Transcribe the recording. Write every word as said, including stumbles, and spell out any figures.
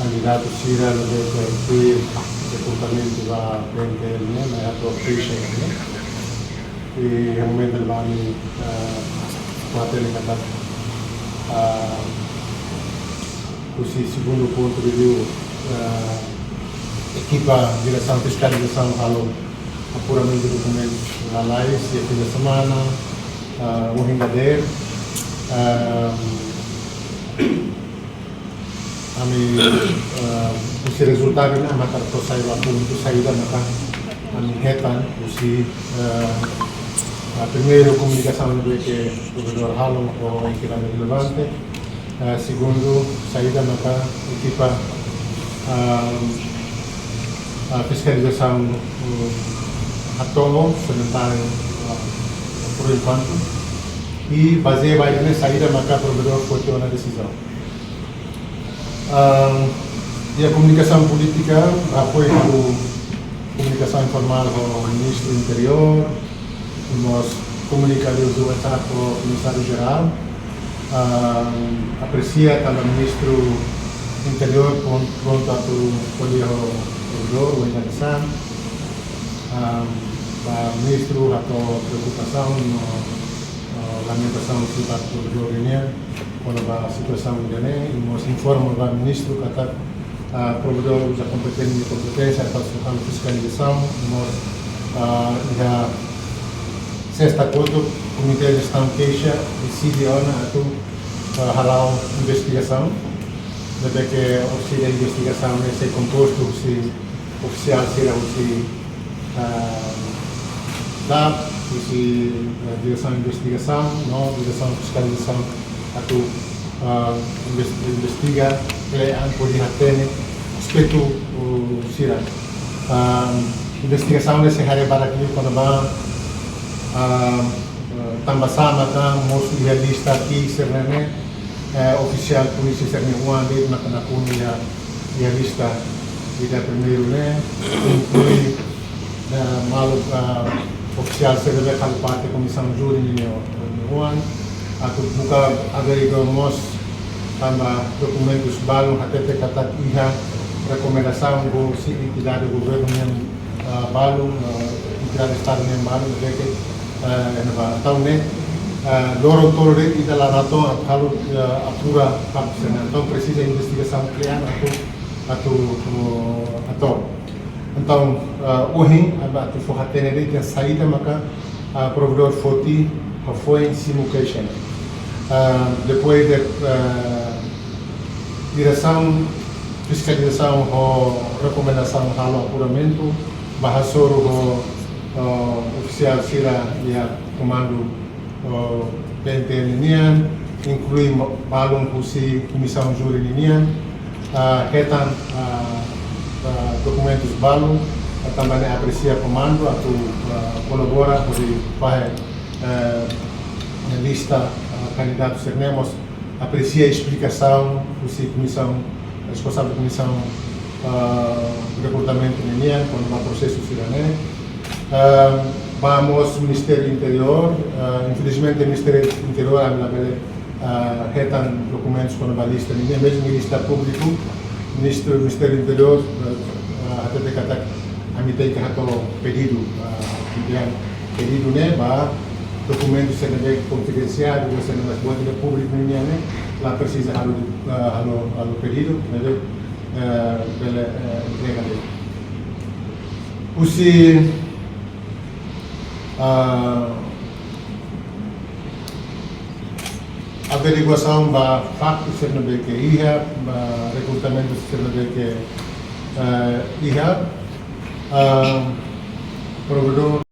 Kandidatu sira ne'ebé ke iha rekrutamentu ba P N T L ne'e, mai hato'o keixa ne'e. I iha momentu ne'ebá ami, ah, hatene katak, ah, husi segundu pontu de vista, ah, ekipa diresaun fiskalizasaun halo apuramentu dokumentu lalais iha fim de semana, ah, ohin dadeer, ah, ami, ah, husi rezultadu ne'e ami hakarak atu sai ba pontu saida maka ami hetan husi, ah, ah, primeiru komunikasaun ne'ebé ke provedór halo ho entidade relevante. Ah, segundu, saida maka ekipa, ah, ah, fiskalizasaun, mm, hato'o sementara, ah, por enquanto. I bazeia ba ida-ne'e saida maka provedór foti ona desizaun. Ah, iha komunikasaun polítika, apoiu komunikasaun informál ho Ministru Interiór, i mós komunika liuhusi WhatsApp ho Komisáriu Jerál. Ah, apresia tanba Ministru Interiór pron-, prontu atu ko'alia ho provedór, ho Inarsan. Ah, ba Ministru hato'o preokupasaun no, ah, lamentasaun husi parte provedór nian kona-ba situasaun ida-ne'e, i mós informa ba Ministru katak, ah, provedór uza kompeten-, kompeténsia atu halo fiskalizasaun, i mós, ah, iha sesta kotuk, Komité Jestaun Keixa deside ona atu, ah, hala'o investigasaun. Ne'ebé ke orsida investigasaun ne'e sei kompostu husi ofisiál sira husi, ah, DAP, husi, ah, Diresaun Investigasaun no Diresaun Fiskalizasaun atu, ah, inves-, investiga kle'an hodi hatene aspetu, uh, sira. Ah, investigasaun ne'e sei haree barak liu kona-ba, ah, ah, tanba sá maka mosu iha lista ki'ik sira-ne'e, eh, ofisiál polísia sira-nia oan de'it maka nakonu iha, iha lista ida primeiru ne'e, inklui, eh, maluk, ah, ofisiál sira ne'ebé halo parte komisaun júri nian, nian oan, atu buka averigua mós tanba dokumentus balun hatete katak iha rekomendasaun husi entidade governu nian, ah, balun, ah, entidade Estadu nian balun, ne'ebé ke, ah, iha ne'ebá. Entaun ne'e, ah, loron tolu de'it ita la natoon atu halo, ah, apura fatuk sira-ne'e. Entaun presiza investigasaun kle'an atu, atu, ah, hato'o. Entaun, ah, ohin, ami atu fó hatene de'it saida maka, ah, provedór foti hafoin simu keixa ne'e. Ah, depois de, ah, diresaun fiskalizasaun ho rekomendasaun halo apuramentu, bá hasoru ho, ah, ofisiál sira iha komandu, ah, P N T L nian, inklui ma-, balun husi komisaun júri nian, ah, hetan, ah, ah, dokumentus balun, ah, tanba ne'e apresia komandu atu, ah, kolabora hodi fahe, eh, lista, ah, kandidatu sira-ne'e, mós apresia esplikasaun husi komisaun, responsavel komisaun, ah, rekrutamentu nian, kona-ba prosesu sira-ne'e. Ah, ba mós Ministériu Interiór, ah, infelizmente Ministériu Interiór ami labele, ah, hetan dokumentus kona-ba lista nian, mezmu lista públiku, Ministru, Ministériu Interiór, ah, ah, hatete katak ami tenke hato'o pedidu, ah, pedidu ne'e ba dokumentu sira ne'ebé konfidensiál, dokumentu sira ne'ebé buat ida públiku nian ne'e, la presiza halo, ah, halo, halo pedidu, ne'ebé, eh, bele, eh, entrega de'it. Husi, ah, averiguasaun ba faktu sira ne'ebé ke iha, ba rekrutamentu sira ne'ebé ke, eh, iha, ah, provedór